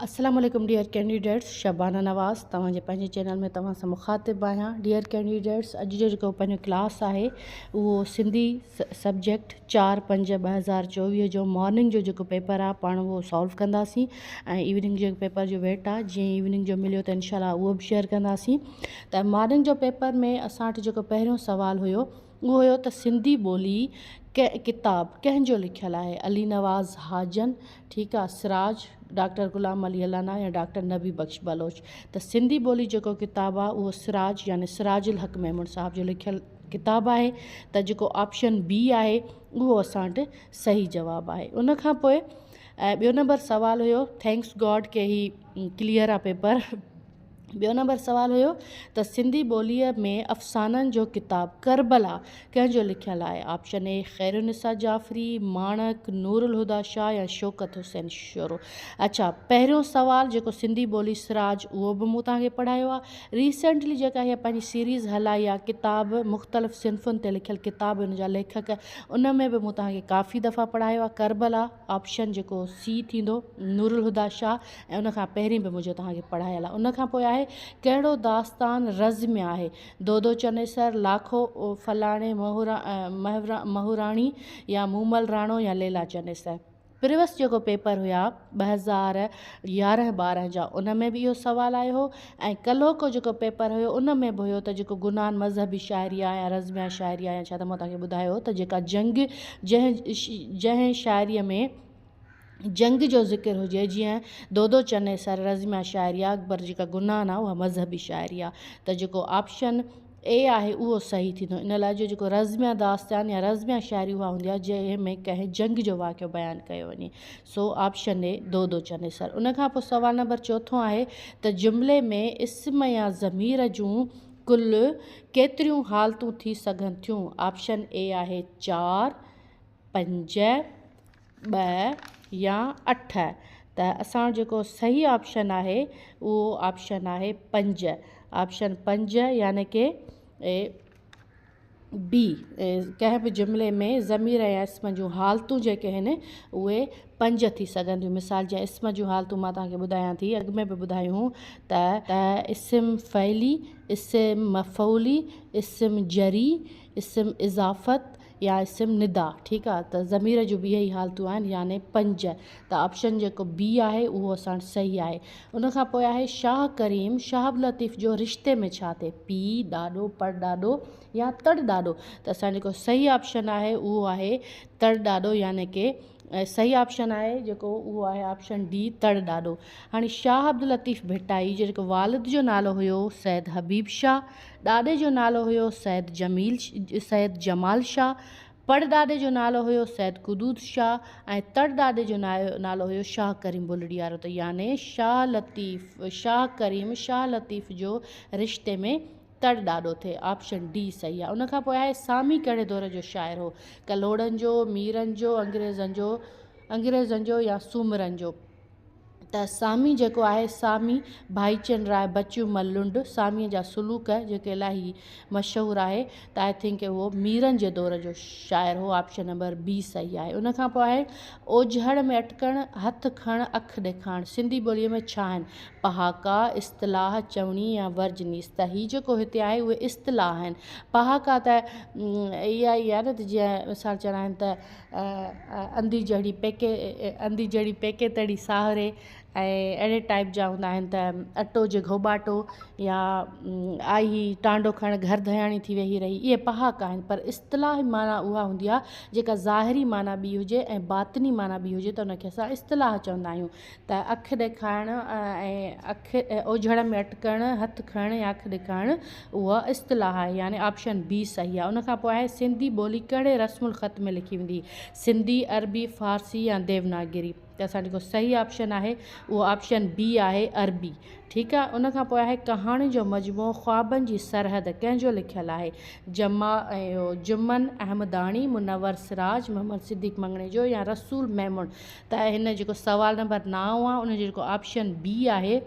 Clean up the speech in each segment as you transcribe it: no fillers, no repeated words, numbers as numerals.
السلام عليڪم dear candidates Shabana Nawaz توهان جي پنهنجي چينل ۾ توهان سان مخاطب آهيان ڊيئر ڪينڊيڊيٽس اڄ جو جيڪو پنهنجو ڪلاس آهي اهو سنڌي سبجيڪٽ 4 5 2024 جو مارننگ جو جيڪو پيپر آهي پاڻ اهو سالو ڪنداسين ۽ ايوننگ جو پيپر جو ويٽ آهي جيئن ايوننگ جو مليو ته انشاء الله اهو به شيئر ڪنداسين ته مارننگ جو پيپر ۾ اسان وٽ جيڪو پهريون سوال هيو اهو هيو ته سنڌي ٻولي ڪتاب ڪنهن جو لکيل آهي؟ علي نواز حاجن، ٺيڪ آ، سراج، ڊاڪٽر غلام علي الانا يا ڊاڪٽر نبي بخش بلوچ. ته سنڌي ٻولي جيڪو ڪتاب آ اهو سراج يعني سراج الحق ميمڻ صاحب جو لکيل ڪتاب آهي ته جيڪو آپشن بي آهي اهو اسان وٽ صحيح جواب آهي. ان کان پوء ٻيو نمبر سوال هيو thanks God ڪي هي ڪليئر آ پيپر. ٻيو نمبر سوال هيو ته سنڌي ٻوليء ۾ افسانن جو ڪتاب ڪربلا ڪنهن جو لکيل آهي؟ آپشن اي خيرالنساء جعفري، ماڻڪ، نورالهديٰ شاهه يا شوڪت حسين شورو. اڇا پهريون سوال جيڪو سنڌي ٻولي سراج اهو به مون توهان کي پڙهايو آهي. ريسينٽلي جيڪا هيء پنهنجي سيريز هلائي آهي ڪتاب مختلف صنفن تي لکيل ڪتاب ان جا ليکڪ ان ۾ به مون توهان کي ڪافي دفعا پڙهايو آهي ڪربلا آپشن جيڪو سي ٿيندو نورالهديٰ شاهه ۽ ان کان پهرين به منهنجو توهان کي پڙهايل آهي. ان کان پوء آهي ڪهڙو داستان رزميا آهي؟ دودو چنيسر، لاکو فلاڻي مهوراڻي يا مومل راڻو يا ليلا چنيسر. پريوس جيڪو پيپر هيا 2011 12 جا ان ۾ به اهو سوال آيو هو ۽ ڪلهوڪو جيڪو پيپر هيو ان ۾ به هيو ته جيڪو گنان مذهبي شاعري آهي يا رزميا شاعري آهي يا ڇا ته مان توهان کي ٻڌايو هو ته جيڪا جنگ جنهن جنهن شاعريء ۾ جنگ جو ذڪر هجي جيئن دودو چنيسر رزميا شاعري آ اڪبر جيڪا گنان آ اها مذهبي شاعري آ ته جيڪو آپشن اي آهي اهو صحيح ٿيندو ان لاء جو جيڪو رزميا داستان يا رزميا شاعري اها هوندي آ جنهن ۾ ڪنهن جنگ جو واقعو بيان ڪيو وڃي سو آپشن اي دودو چنيسر ان کان پوء سوال نمبر چوٿون آهي ته جملي ۾ اسم يا ضمير جون ڪل ڪيتريون حالتون ٿي سگهن ٿيون آپشن اي آهي چار پنج 2 يا 8 ته اسان وٽ جيڪو صحيح آپشن آهي اهو آپشن آهي 5 آپشن 5 يعني ڪي بي ڪنهن به جملي ۾ ضمير يا اسم جون حالتون جيڪي آهن اهي 5 ٿي سگهن ٿيون مثال جيئن اسم جون حالتون مان توهان کي ٻڌايان ٿي اڳ ۾ به ٻڌايون هون ته اسم فعلي اسم مفعولي اسم جري اسم اضافت يا اسم ندا ٺيڪ آ ته ضمير جون به اهي ئي حالتون آهن يعني 5 ته آپشن جيڪو بي آهي اهو اسان وٽ صحيح آهي ان کان پوء آهي شاهه ڪريم شاهه عبداللطيف جو رشتي ۾ ڇا ٿئي پيء ڏاڏو پڙ ڏاڏو يا تڙ ڏاڏو ته اسان جيڪو صحيح آپشن آهي اهو آهي تڙ ڏاڏو يعني ڪي صحيح آپشن آهي جيڪو اهو آهي آپشن ڊي تڙ ڏاڏو هاڻي شاهه عبداللطيف ڀٽائي جو جيڪو والد جو نالو هيو سيد حبيب شاهه ڏاڏي جو نالو هيو سيد جميل سيد جمال شاهه، پڙ ڏاڏي جو نالو هيو سيد قدود شاهه ۽ تڙ ڏاڏي جو نالو هيو شاهه ڪريم بلڙيارو ته يعني شاهه لطيف شاهه ڪريم شاهه لطيف جو رشتي ۾ تڙ ڏاڏو ٿئي آپشن ڊي صحيح آهي ان کان پوء آهي سامي ڪهڙي دور جو شاعر هو ڪلهوڙن جو ميرن جو انگريزن جو انگريزن جو يا سومرن جو. ته سامي جيڪو آهي سامي ڀائيچن راء بچو مل لنڊ ساميء جا سلوڪ جيڪي الاهي مشهور آهي ته I think اهو ميرن جي دور جو شاعر هو آپشن نمبر بي صحيح آهي ان کان پوء آهي اوجهڙ ۾ اٽڪڻ هٿ کڻ اک ڏيکارڻ سنڌي ٻوليء ۾ ڇا آهن پهاڪا اصطلاح چوڻي يا ورجنيس ته هي جيڪو هتي آهي اهي اصطلاح آهن پهاڪا ته اها ئي آهي نه ته جيئن مثال چوندا آهن ته انڌي جهڙي پيڪي انڌي جهڙي پيڪي تهڙي ساهري ۽ اهڙي ٽائيپ جا هوندا آهن ته اٽو جي گهوٻاٽو يا آئي هي ٽانڊو کڻ گهر ڌياڻي ٿي ويهي رهي اهي پهاڪا آهن پر اصطلاحي معنيٰ اها هوندي آهي جيڪا ظاهري معنيٰ ٻي هجي ۽ باطني معنيٰ ٻي هجي ته ان کي اسان اصطلاح چوندا آهيون ته اک ڏيکارڻ ۽ اک اوجهڙ ۾ اٽڪڻ، هٿ کڻڻ يا اک ڏيکارڻ اها اصطلاح آهي يعني آپشن بي صحيح آهي. ان کان پوء آهي سنڌي ٻولي ڪهڙي رسم الخط ۾ لکي ويندي؟ سنڌي، عربي، فارسي يا ديوناگري؟ ته اسان جيڪو صحيح آپشن آهي اهو آپشن بي آهي عربي. ٺيڪ آهي ان کان پوء آهي ڪهاڻين جو مجموعو خوابن جي سرحد ڪنهن جو لکيل آهي؟ جمع اهو جمن احمداڻي، منور سراج، محمد صديق مڱڻيجو يا رسول ميمڻ؟ ته هن جيڪو سوال نمبر 9 آهي ان جو جيڪو آپشن بي آهي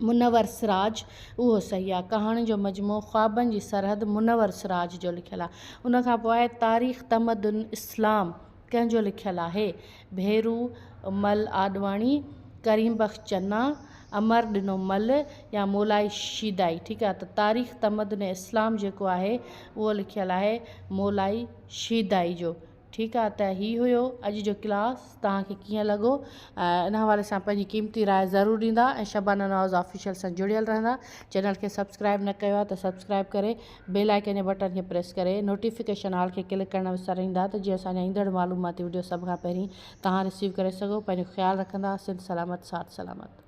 منور سراج اهو صحيح آهي ڪهاڻين جو مجموعو خوابن جي سرحد منور سراج جو لکيل آهي ان کان پوء آهي تاريخ تمدن اسلام ڪنهن جو لکيل آهي ڀيرو مل آڏواڻي ڪريم بخش چنا، امر ڏنو مل يا مولائي شيدائي. ٺيڪ آ ته تاريخ تمدن اسلام جيڪو آهي اهو لکيل آهي مولائي شيدائي جو. ٺيڪ آ ته هي هيو اڄ جو ڪلاس توهان کي ڪيئن لڳو ان حوالي سان پنهنجي قيمتي راء ضرور ڏيندا ۽ شبانه نواز آفيشل سان جڙيل رهندا چينل کي سبسڪرائب نه ڪيو آ ته سبسڪرائب ڪري بيل آئيڪن جي بٽڻ کي پريس ڪري نوٽيفڪيشن آل کي ڪلڪ ڪرڻ نه وساريندا ته جيئن اسان جا ايندڙ معلوماتي وڊيو سڀ کان پهرين توهان رسيو ڪري سگهو پنهنجو خيال رکندا سنڌ سلامت ساٿ سلامت.